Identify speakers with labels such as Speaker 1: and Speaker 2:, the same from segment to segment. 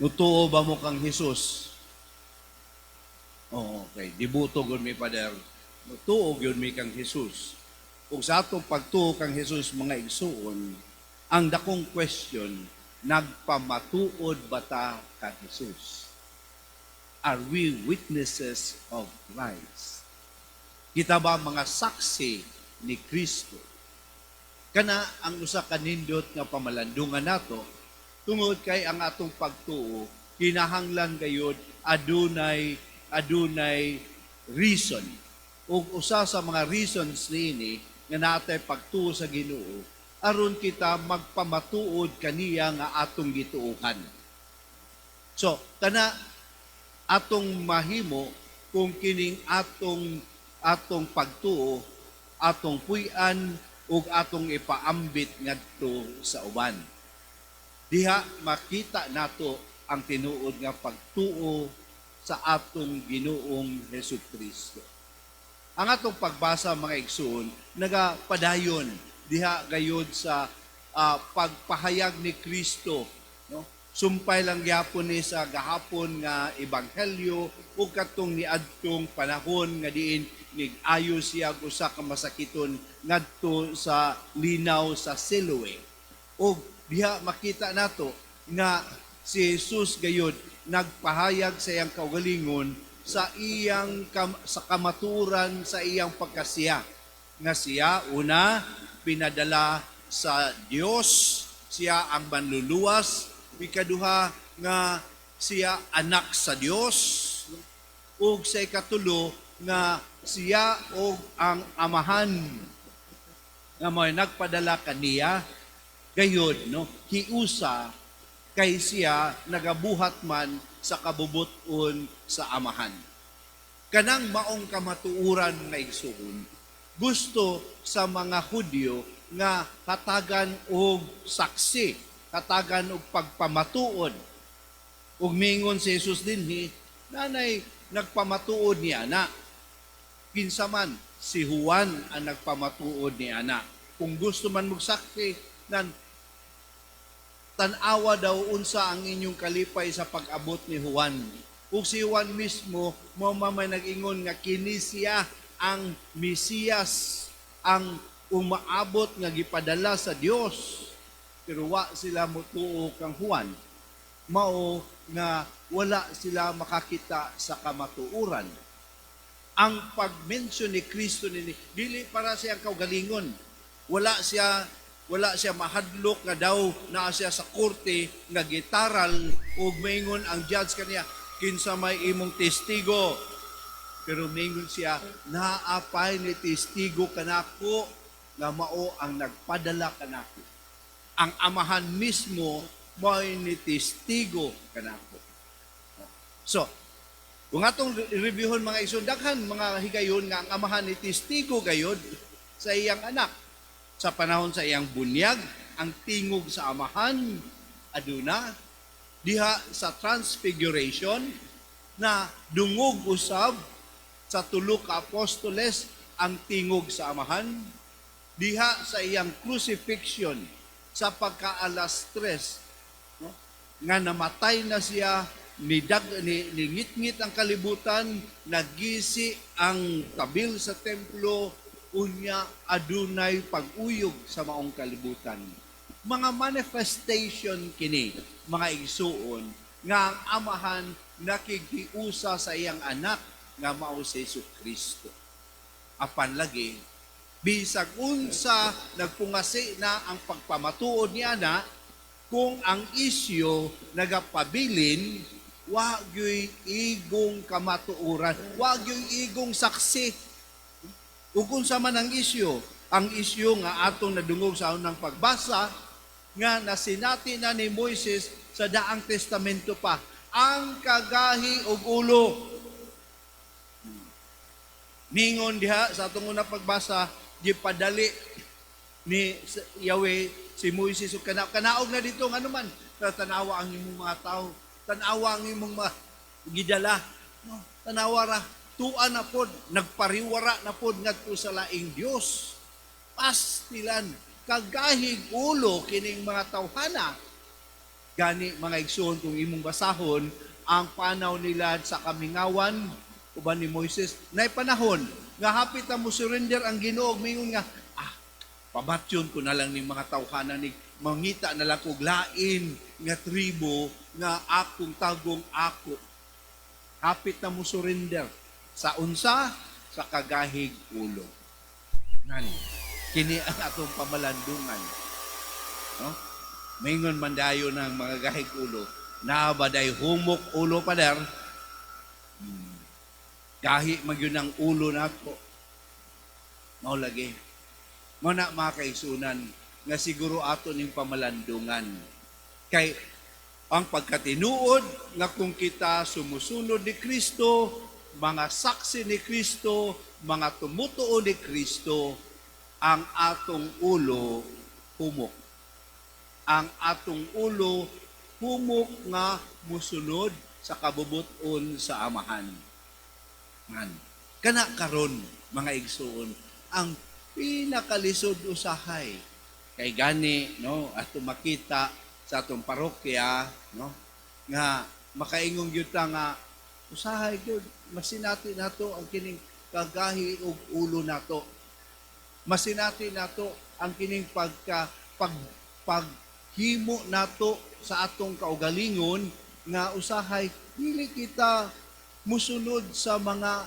Speaker 1: Mutuo ba mo kang Jesus? Oh, okay. Dibuto gud mi, Father. Mutuo gyud mi kang Jesus. Ug sa atong pagtuo kang Jesus, mga igsuon, ang dakong question, nagpamatuod ba ta kang Jesus? Are we witnesses of Christ? Kita ba mga saksi ni Kristo? Kana ang usa ka nindot nga pamalandungan nato tungod kay ang atong pagtuo kinahanglan gayud adunay reason. Ug usa sa mga reasons niini nga natay pagtuo sa Ginoo aron kita magpamatuod kaniya nga atong gituohan. So, kana atong mahimo kung kining atong pagtuo atong puy-an ug atong ipaambit ngadto sa uban. Diha makita nato ang tinuod nga pagtuo sa atong Ginoong Hesus Kristo. Ang atong pagbasa, mga igsoon, nagapadayon diha gayod sa pagpahayag ni Kristo, no? Sumpay lang gyapon ni sa gahapon nga ebanghelyo ug katong niadtong panahon nga diin nig-ayo siya og usa ka masakiton ngadto sa linaw sa Siloe. Ug diha makita nato nga si Jesus gayud nagpahayag sa iyang kaugalingon, sa kamaturan sa iyang pagkasiya, nga siya una pinadala sa Dios, siya ang manluluwas, ikaduha nga siya anak sa Dios, ug sa ikatulo nga siya og ang Amahan nga mo'y nagpadala kaniya gayod, no, hiusa kay siya nagabuhat man sa kabubut-on sa Amahan. Kanang maong kamatuoran nga, igsuon, gusto sa mga Hudyo nga hatagan og saksi, hatagan og pagpamatuod. Ug mingon si Jesus dinhi, nanay nagpamatuod niya na. Kinsa man? Si Juan ang nagpamatuod ni ana. Kung gusto man mo saksi, nan tan-awa daw unsa ang inyong kalipay sa pag-abot ni Juan. Ug si Juan mismo mo mamay nag-ingon nga kini siya ang Mesiyas, ang umaabot nga gipadala sa Dios. Pero wa sila motuo kang Juan. Mao nga wala sila makakita sa kamatuoran. Ang pag-mention ni Kristo nini dili para siyang kaugalingon. Wala siya mahadlok nga daw naa siya sa korte nga gitaral ug maingon ang judge kaniya, "Kinsa may imong testigo?" Pero maingon siya, "Naapay ni testigo kanako nga mao ang nagpadala kanako. Ang Amahan mismo mao ni testigo kanako." So, kung atong reviewon, mga igsoon, daghan mga higayon nga ang Amahan ni testigo gayod sa iyang anak. Sa panahon sa iyang bunyag, ang tingog sa Amahan aduna diha sa Transfiguration, na dungog usab sa tulo ka apostoles ang tingog sa Amahan. Diha sa iyang crucifixion sa pagka-alas 3, no, nga namatay na siya, ni dag ni ningitngit ang kalibutan, nagisi ang tabil sa templo, unya adunay pag-uyog sa maong kalibutan. Mga manifestation kini, mga igsuon, nga ang Amahan nakighiusa sa iyang anak nga mao si Hesus Kristo. Apan lagi, bisag unsa nagpungasi na ang pagpamatuod niya na, kung ang isyu nagapabilin, wa gyuy igong kamatuoran, wa gyuy igong saksi. Ug unsa man ang isyu? Ang isyu nga atong nadungog sa unang pagbasa nga nasinati na ni Moises sa Daang Testamento pa, ang kagahi og ulo. Ningon diha sa atong unang pagbasa, gipadali ni Yahweh si Moises ug kanaog na dito ngano man, tanawa ang imong mga tao, tanawa ang imong mga gidala, no, tanawa ra, tuan na pod, nagpariwara na pod ngadto sa laing Dios. Pastilan, kagahig ulo kining mga tawhana. Gani, mga igsoon, kung imong basahon ang panaw nila sa kamingawan uban ni Moises, nay panahon nga hapit na mo surrender ang Ginoo, mingon nga, "Ah, pamatyon ko na lang ning mga tawhana ni, mangita na lang kog lain nga tribo nga akong tagong ako." Hapit na mo surrender sa unsa? Sa kagahig ulo. Nan kini ang atong pamalandungan, no? Maingon man dayo ng mga gahig ulo, "Naa ba day humok ulo, pader?" Gahi man gyud ang ulo nato. Mao lagi. Mao na, mga kaigsuonan, nga siguro ato ning pamalandungan. Kay ang pagkatinuod nga kung kita sumusunod ni Kristo, mga saksi ni Kristo, mga tumutuo ni Kristo, ang atong ulo humok. Ang atong ulo humok nga musunod sa kabubuton sa Amahan. Man. Kana karon, mga igsuon, ang pinakalisod usahay. Kay gani, no, ato makita sa atong parokya, no, nga makaingon gyud ta nga usahay gyud masinati nato ang kining kagahi og ulo nato. Masinati nato ang kining pagka pag paghimo nato sa atong kaugalingon nga usahay dili kita musunod sa mga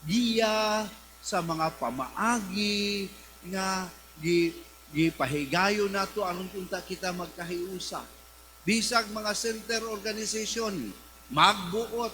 Speaker 1: giya, sa mga pamaagi nga gi gipahigayon nato aron unta kita magkahiusa. Bisag mga center organization magbuot,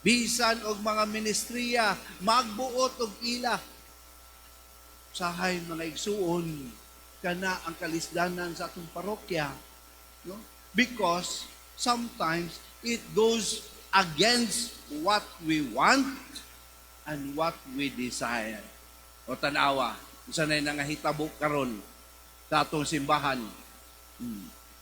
Speaker 1: bisan og mga ministriya magbuot og ila. Usahay, mga igsuon, kana ang kalisdanan sa atong parokya, no? Because sometimes it goes against what we want and what we desire. O tanawa, unsa na nangahitabo karon sa atong simbahan.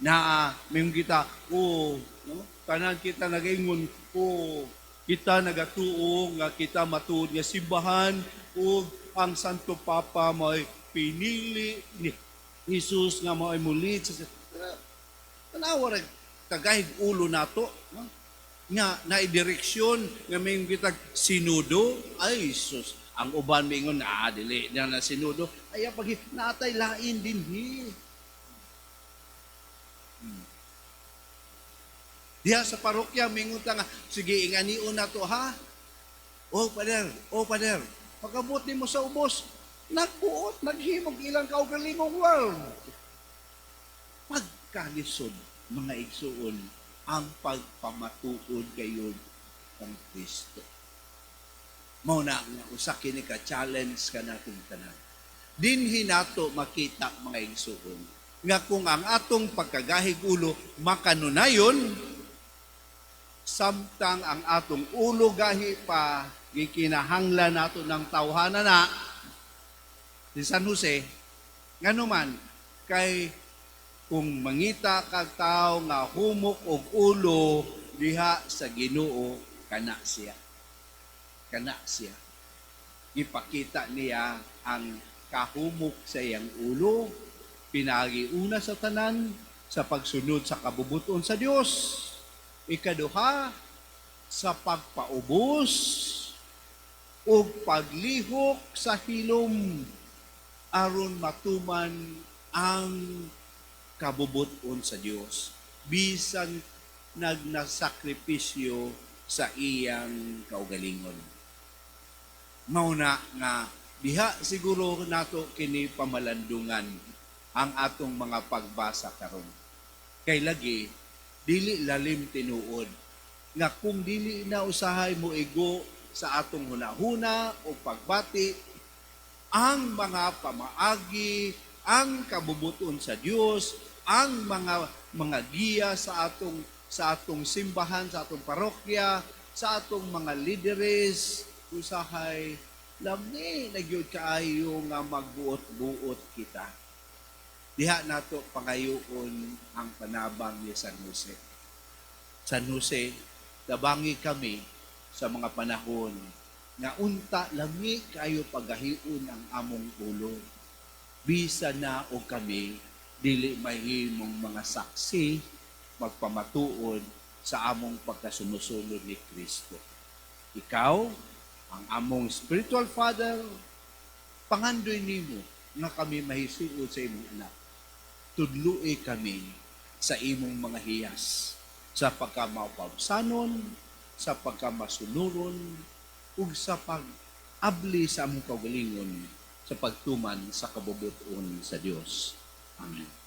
Speaker 1: Na mingon kita, oh, no? Tanan kita nagaingon, oh, kita nagatuo nga kita matuod nga simbahan ug ang Santo Papa may pinili ni Jesus nga mao'y mulit sa. Tanawa ra kagahig ulo nato, no? Nga naidireksyon nga mingon kita sinudo, ay sus, ang uban mingon, "Ah, dili na na sinudo." Ay pag natay lain dinhi. Diha sa parokya mingon ta nga, "Sige, inganion na to ha. Oh, pader, oh, pader." Pagabot nimo sa ubos, nagbuot, naghimog ilang kaugalingong world. Pagkalisod, mga igsuon, ang pagpamatuod gayud kang Kristo. Mao na nga usa kini ka challenge kanatong tanan. Dinhi nato makita, mga igsuon, nga kung ang atong pagkagahig ulo makanunayon samtang ang atong ulo gahi pa, gikinahanglan nato ng tawhana na si San Jose. Ngano man? Kay kung mangita kag tawo nga humok og ulo diha sa Ginoo, kana siya. Kana siya. Gipakita niya ang kahumok sa iyang ulo pinaagi una sa tanan sa pagsunod sa kabubuton sa Dios, ikaduha sa pagpaubos ug paglihok sa hilom aron matuman ang kabubuton sa Dios bisan nagnasakripisyo sa iyang kaugalingon. Mao na nga diha siguro nato kini pamalandungan ang atong mga pagbasa karon. Kay lagi dili lalim tinuod nga kung dili na usahay mo igo sa atong hunahuna o pagbati ang mga pamaagi, ang kabubuton sa Dios, ang mga giya sa atong simbahan, sa atong parokya, sa atong mga lideres, usahay lami na gyud kaayo nga magbuot-buot kita. Diha nato pangayoon ang panabang ni San Jose. San Jose, tabangi kami sa mga panahon nga unta lami kayo pagahion ang among ulo. Bisa na og kami Dili mahimong mga saksi magpamatuod sa among pagkasumusunod ni Kristo. Ikaw, ang among spiritual father, pangandoy nimo nga kami mahisuod sa imong anak. Tudlui kami sa imong mga hiyas, sa pagkamapabsanon, sa pagkamasunuron, ug sa pag-abli sa among kaugalingon sa pagtuman sa kabubut-on sa Dios. Amen.